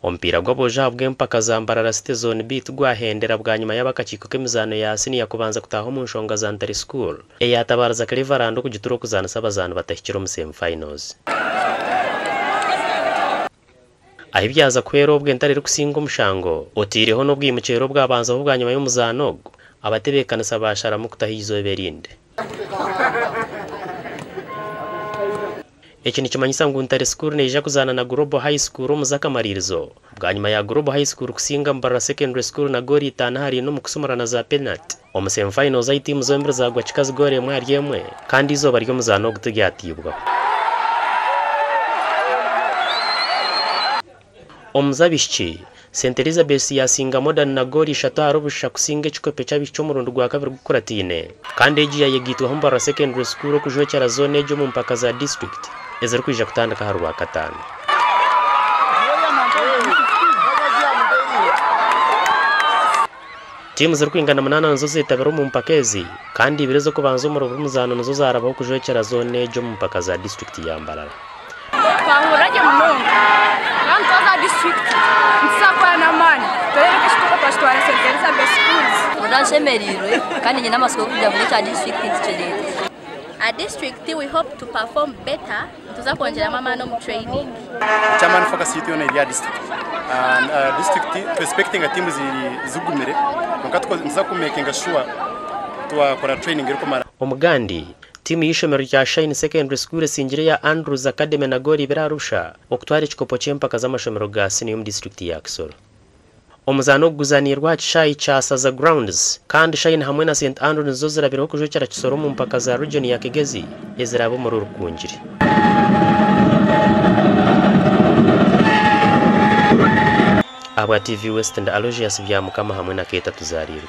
Omupiira gw'aboojo ahabw'empaka za Mbarara City Zone B tigwahendera bwanyima y'ab'akakiiko k'emizaano ya siniya kubanza kutaaha omu nshonga za Ntare School eyatabaariza Cleveland okugitura okuzaanisa abazaani batahikire omu semi finals. Ahi byaza kuhwera obwo Entare erikusinga omushango oteireho n'obwimukyero obwabanzaho bwanyima y'omuzaano ogu, abatebeekanisa baasharamu kutaho eizooba erindi. Eki nikimanyisa ngu Ntare School neija kuzaana na Global High School omu z'akamaririzo bwanyima ya Global High School kusinga Mbarara Secondary School na goolo itaano ahari ina omu kusumurana za penati omu semi finals ahi tiimu zombiri zaagwa kikazi goolo emwe ahari emwe kandi eizooba ry'omuzaano ogu tiryatiibwaho. Omu z'abaishiki, St Elizabeth yaasinga Modern na goolo ishatu ahari busha kusinga ekikopo ky'abaishiki omurundi gwa kabiri gukurataine kandi egi yaayegaitwaho Mbarara Secondary School okujwekyera zooni egi omu mpaka za disiturikiti ezirikwija kutandika aha Rwakataano. Tiimu zirikwingana munaana nizo zeetabire omu mpaka ezi kandi ibiri ez'okubanza omuri buri muzaano nizo zaarabaho kujwekyera zooni egi omu mpaka za disiturikiti ya Mbarara. Twahurira gye munonga kandi twaza aha disiturikiti nituza kukora n'amaani tureebe nka ekikopo twakitwara St Elizabeth Schools. Mpurira nshemereirwe kandi nyine amatsiko g'okugira ngu n'ekya disiturikiti nitukireeta. Aha disiturikiti we hope to perform better nituza kwongyeramu amaani omu training. Eky'amaani focus yaitu yoona eri aha disiturikiti. Aha disiturikiti tu expectinga tiimu zigumire kwonka nituza ku makinga sure twakora training erikumara. Omugandi, Tiimu y'eishomero rya Shine Secondary School esingire eya Andrews Academy na goolo ibiri ahari busha okutwara ekikopo ky'empaka z'amashomero ga siniya omu disiturikiti ya Kisoro. Omuzaano ogu guzaaniirwe aha kishaayi kya Saza Grounds kandi Shine hamwe na St Andrew nizo zirabireho kujwekyera Kisoro omu mpaka za region ya Kigezi eziraabe omuri Rukungiri. Ahabwa TV West ndi Aloysius Byamukama hamwe na Keeta Tuzaariirwe.